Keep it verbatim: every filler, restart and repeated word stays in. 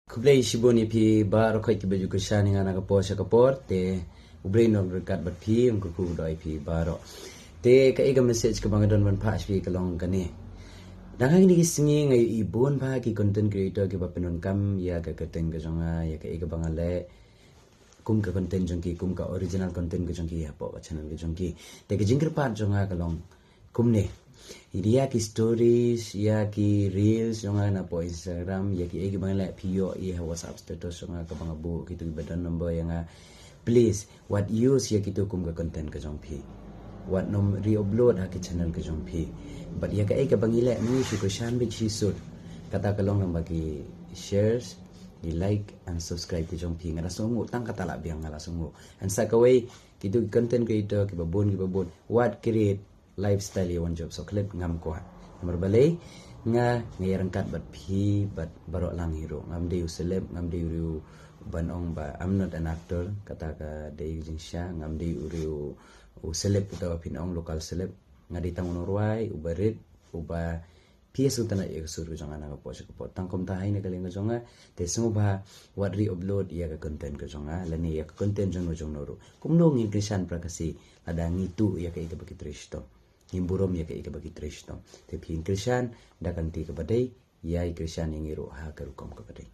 Khublei shibun ïa phi baroh kiba ju kyrshan ïa nga na ka por sha ka por. Te U Blei un nang ryngkat bad phi, un kyrkhu kyrdoh ïa phi baroh. Te kaei ka message kaba nga don ban phah sha phi ka long kane. Dang ha kine ki sngi nga ïohi bun bha ki content creator kiba pyndonkam ïa ka kyrteng ka jong nga, ïa kaei kaba nga leh kum ka content jong ki, kum ka original content ka jong ki hapoh ka channel ka jong ki. Te ka jingkyrpad jong nga ka long kumne. Ïa ki stories, ïa ki reels jong nga napoh Instagram, ïa kiei kiba nga leh phi ïohi ha WhatsApp status jong nga kaba nga buh, kito kiba don number ïa nga. Please, wat use ïa kito kum ka content ka jong phi. Wat nym re-upload ha ki channel ka jong phi. Bad ïa kaei kaba ngi leh, ngi shu kyrshan beit shisha. Kata ka long lyngba ki shares, ki like and subscribe ki jong phi. Nga la sngewnguh, tang kata la biang nga la sngewnguh. Hynrei sa kawei, kito ki content creator kiba bun kiba bun, wat create lifestyle ïa wan jop soklet, ngam kwah. Namar balei? Nga, nga ïaryngkat bad phi bad baroh lang hi ruh. Ngam dei u celeb, ngam dei u riew ban ong ba I'm not an actor, kata ka dei jingshisha. Ngam dei u riew u celeb uta ba phin ong local celeb. Nga dei tang u nongrwai uba rit, uba phi ïa sngewtynnat ïa ka sur ka jong nga na ka por sha ka por. Tang kumta hi na ka liang ka jong nga, te sngewbha wat re-upload ïa ka content ka jong nga lane ïa ka content jong no jong no ruh. Kumno ngin kyrshan para Khasi lada ngi tuh ïa kaei kaba ki trei shitom, ngim burom ïa kaei kaba ki trei shitom? Te phin kyrshan da ka lynti kaba dei, ïai kyrshan ïa ngi ruh ha ka rukom kaba dei.